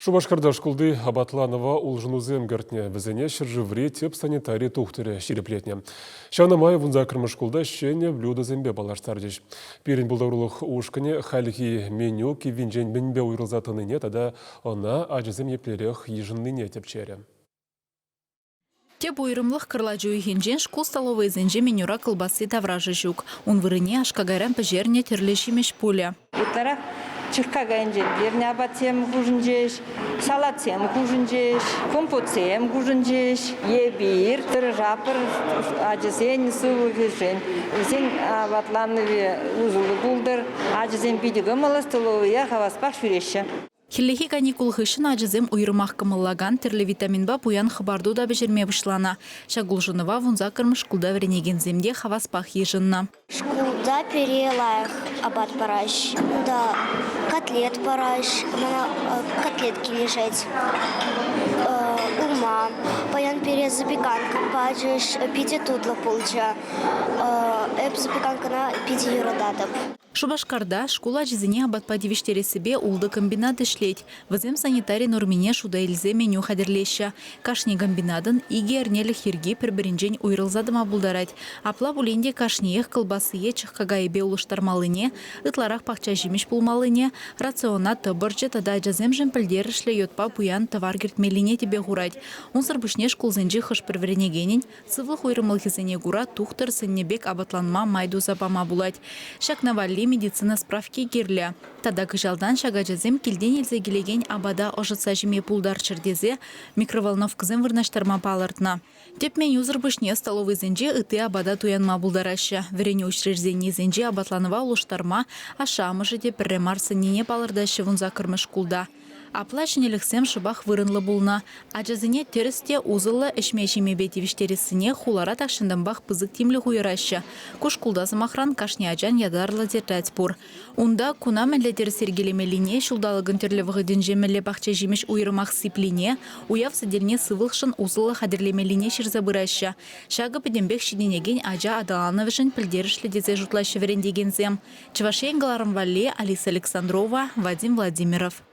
Шупашкарта шкулти апатланӑва улшӑнусем кӗртнӗ. Вӗсене ҫӗршыври тӗп санитари тухтӑрӗ ҫирӗплетнӗ. Ҫавна май вунсаккӑрмӗш шкулта ҫӗнӗ блюдӑсемпе паллаштарчӗҫ. Пирӗн пултарулӑх ушкӑнӗ хальхи меню киввинчен мӗнпе уйрӑлса тӑнине тата ӑна ачасем еплерех йышӑннине тӗпчерӗ. Тӗп уйрӑмлӑх кӑрлач уйӑхӗнчен шкул столовӑйӗсенче менюра кӑлпасси таврашӗ ҫук. Ун вырӑнне аш-какайран пӗҫернӗ тӗрлӗ ҫимӗҫ пулӗ. Ытларах чӑх-какайӗнчен пӗҫернӗ апатсем хушӑнчӗҫ, салатсем хушӑнчӗҫ, компотсем хушӑнчӗҫ. Эпир тӑрӑшатпӑр ачасен сывлӑхӗшӗн. Вӗсен апатланӑвӗ усӑллӑ пултӑр. Ачасем питӗ кӑмӑллӑ, столовӑя хаваспах ҫӳреҫҫӗ. Хӗллехи каникул хыҫҫӑн ачасем уйрӑмах кӑмӑллакан тӗрлӗ витаминпа пуян хӑпарту та пӗҫерме пуҫланӑ. Ҫак улшӑнӑва вунсаккӑрмӗш шкулта вӗренекенсем те хаваспах йышӑннӑ. Шкулта пире лайӑх апат параҫ. Унта котлет параҫ. Мана котлет килӗшет. Улма. Паян пире запеканка пачӗҫ. Питӗ тутлӑ пулчӗ. Эп запеканкӑна питӗ юрататӑп. Шупашкарта шкул ачисене апатпа тивӗҫтерессипе ултӑ комбинат ӗҫлет. Вӗсем санитари нормине шута илсе меню хатӗрлеҫҫӗ. Кашни комбинатӑн икӗ эрнелӗх йӗрки пӗр-пӗринчен уйрӑлса тӑма пултарать. Апла пулин те кашниех кӑлпассие чӑх какайӗпе улӑштармаллине, ытларах пахча ҫимӗҫ пулмаллине, рациона тӑпӑрчӑ тата ачасемшӗн пӗлтерӗшлӗ йодпа пуян тӑвар кӗртмеллине тӗпе хурать. Унсӑр пуҫне шкулсенчи хӑш-пӗр вӗренекенӗн Сывлӑх уйрӑмлӑхӗсене кура тухтӑр сӗннӗ пек апатланма май туса пама пулать. Ҫакна валли медицина справки кирлӗ. Тата кӑҫалтан ҫак ачасем килтен илсе килекен апата ӑшӑтса ҫиме пултарччӑр тесе микроволновкӑсем вырнаҫтарма палӑртнӑ. Тӗп менюсӑр пуҫне столовӑйсенче ытти апата туянма пултараҫҫӗ. Вӗренӳ учрежденийӗсенче апатланӑва улӑштарма ашшӗ-амӑшӗ те пӗрре мар сӗннине палӑртаҫҫӗ вунсаккӑрмӗш шкулта. Апла ҫӗнӗлӗхсем шӑпах вырӑнлӑ пулнӑ. Ачасене тӗрӗс те усӑллӑ ӗҫме-ҫимепе тивӗҫтерессине хулара тахҫантанпах пысӑк тимлӗх уйӑраҫҫӗ. Ку шкулта, сӑмахран, кашни ачан ятарлӑ тетрадь пур. Унта куна мӗнле тӗрӗс йӗркелемеллине, ҫулталӑкӑн тӗрлӗ вӑхӑтӗнче мӗнле пахча ҫимӗҫ уйрӑмах сиплине, уяв сӗтелне сывлӑхшӑн усӑллӑ хатӗрлемеллине ҫырса пыраҫҫӗ. Ҫакӑ пӗтӗмпех ҫитӗнекен ача аталанӑвӗшӗн пӗлтерӗшлӗ тесе шутлаҫҫӗ вӗрентекенсем. Чӑваш Ен кӑларӑм валли Алиса Александрова, Вадим Владимиров.